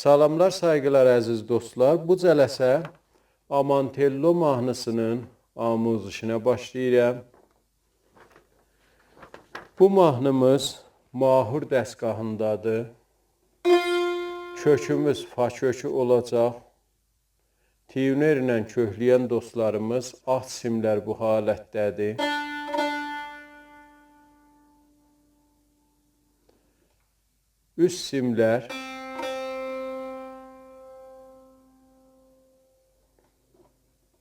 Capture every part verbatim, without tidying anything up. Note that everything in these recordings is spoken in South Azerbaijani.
سلاملار، سایغیلار، عزیز دوستلار. بو جلسه آمانتلو ماهنی‌سینین آموزشینه باشلاییرام. بو ماهنیمیز ماهور دستگاهیندادیر. کؤکوموز فا کؤکو اولاجاق. تیونرله کؤکله‌ین دوستلاریمیز، آلت سیملر بو حالتده‌دیر. اوست سیملر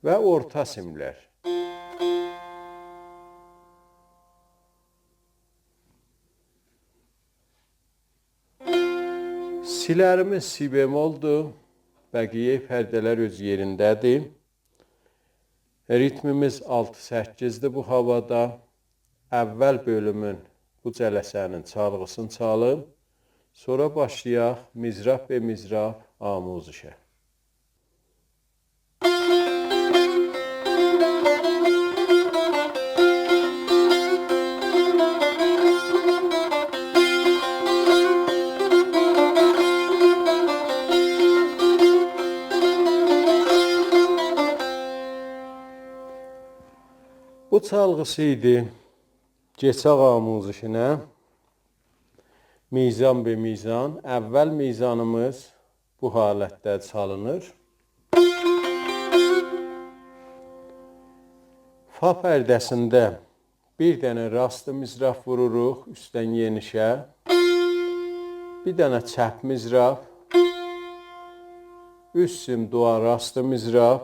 و اورتا سیملر. سی‌لریمیز سی بمولدور. بقیه پرده‌لر اؤز یئرینده‌دیر. ریتمیمیز آلتی سککیزدیر بو هاوادا. اول بؤلومون، بو جلسه‌نین چالغی‌سینی چالیم. سونرا باشلایاق مضراب به مضراب آموزشه. بو چالغی‌سی ایدی. کئچک آموزشینه. میزان به میزان. اول میزانیمیز بو حالتده چالینیر. فا پرده‌سینده بیر دنه راست مضراب ووروروق اوستدن یئنیشه. بیر دنه چپ مضراب. اوست سیم دوا راست مضراب.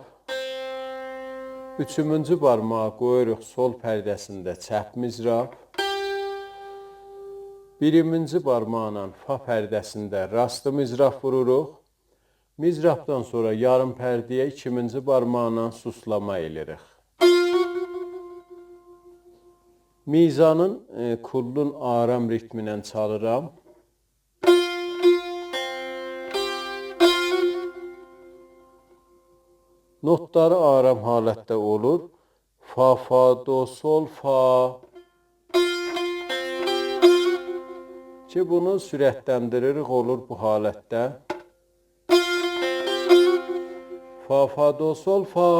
اوچومونجو بارماغی قویوروق سول پرده‌سینده چپ مضراب. بیریمینجی بارماقلا فا پرده‌سینده راست مضراب ووروروق. مضرابدان سونرا یاریم پرده‌یه ایکیمینجی بارماقلا سوسلاما ائله‌ییریک. میزانین، ائ، کلّون آرام ریتمینن چالیرام. نوتلاری آرام حالتده اولور. فا، فا، دو، سول، فا. کی بونو سرعتلندیریریک، اولور بو حالتده. فا، فا، دو، سول، فا.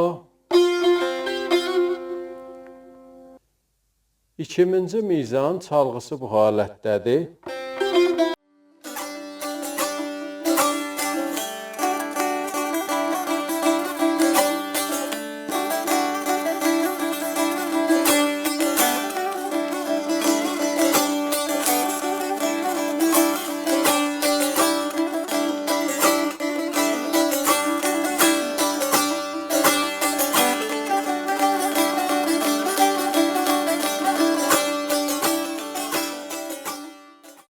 ایکیمینجی میزان چالغی‌سی بو حالتده‌دیر.